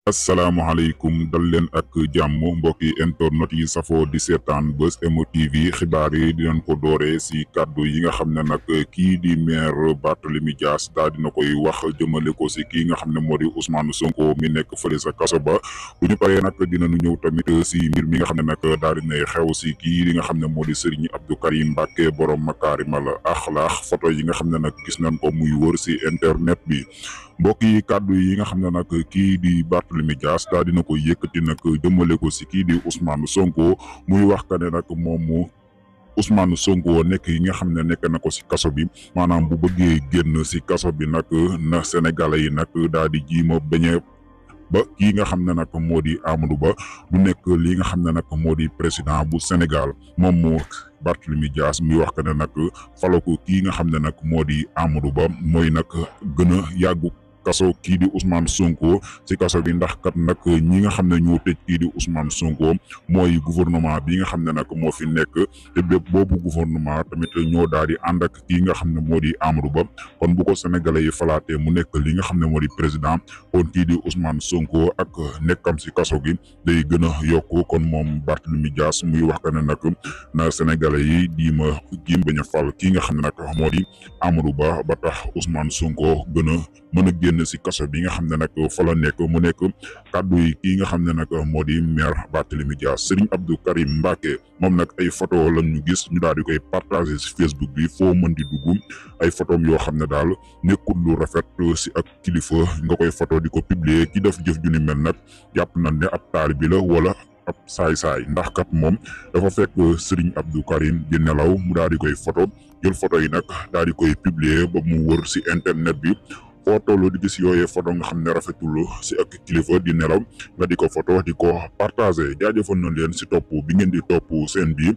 asalaamaaleykum dal leen ak jàmm mbokki internet yi safoo di seetaan Buzz M TV xibaar yi dinañ ko dooree si kàddu yi nga xam ne nag kii di maire Barthélémy Dias daal dina koy wax jëmale ko si kii nga xam ne moo di Ousmane Sonko mi nekk fële sa kaso ba bu ñu paree nag dinañu ñëw tamit si mbir mi nga xam ne nag daal dinay xew si kii li nga xam ne moo di Serigne Abdou Karim Mbacké borom makaarimal axlaax photo yi nga xam ne nag gis nañ ko muy wër si internet bi mbokk yi kàddu yi nga xam ne nag kii di Barthélémy Dias daal dina ko yëkkati nag jëmale ko si kii di Ousmane Sonko muy wax ka ne nag moom mu Ousmane Sonko nekk yi nga xam ne nekk na ko si kaso bi maanaam bu bëggee génn si kaso bi nag na Sénégalais yi nag daal di jiima bañe ba kii nga xam ne nag moo di Amadou Ba du nekk li nga xam ne nag moo di président bu Sénégal moom mu Barthélémy Dias muy wax que ne nag falo ko kii nga xam ne nag moo di Amadou Ba mooy nag gën a yàggu kaso kii di Ousmane Sonko si kaso bi ndax kat nag ñi nga xam ne ñoo tëj kii di Ousmane Sonko mooy gouvernement bi nga xam ne nag moo fi nekk te bépp boobu gouvernement tamit ñoo daal di ànd ak kii nga xam ne moo di Amadou Ba kon bu ko sénégalais yi falaatee mu nekk li nga xam ne moo di président kon kii di Ousmane Sonko ak nekkam si kaso gi day gën a yokku kon moom Barthélémy Dias muy wax que ne nag na sénégalais yi diima bañ a fal kii nga xam ne nag moo di Amadou Ba ba tax Ousmane Sonko gën a mën a génn si kaso bi nga xam ne nag fa la nekk mu nekk kàddu yi kii nga xam ne nag moo di maire Barthélémy Dias Serigne Abdou Karim Mbacké moom nag ay photo lañ ñu gis ñu daal di koy partager si Facebook bi foo mën di dugg ay photom yoo xam ne daal nekkul lu rafet si ak kilifa nga koy photo di ko publier ki def jëf ju ni mel nag jàpp nañ ne ab taalibe la wala ab saay-saay ndax kat moom dafa fekk Serigne Abdou Karim di nelaw mu daal di koy photo jël photo yi nag daal di koy publier ba mu wër si internet bi foo toll di gis yooyee photo nga xam ne rafetul si ak kilifa di nelaw nga di ko photo di ko partager jaajëfal na leen si topp bi ngeen di topp seen bi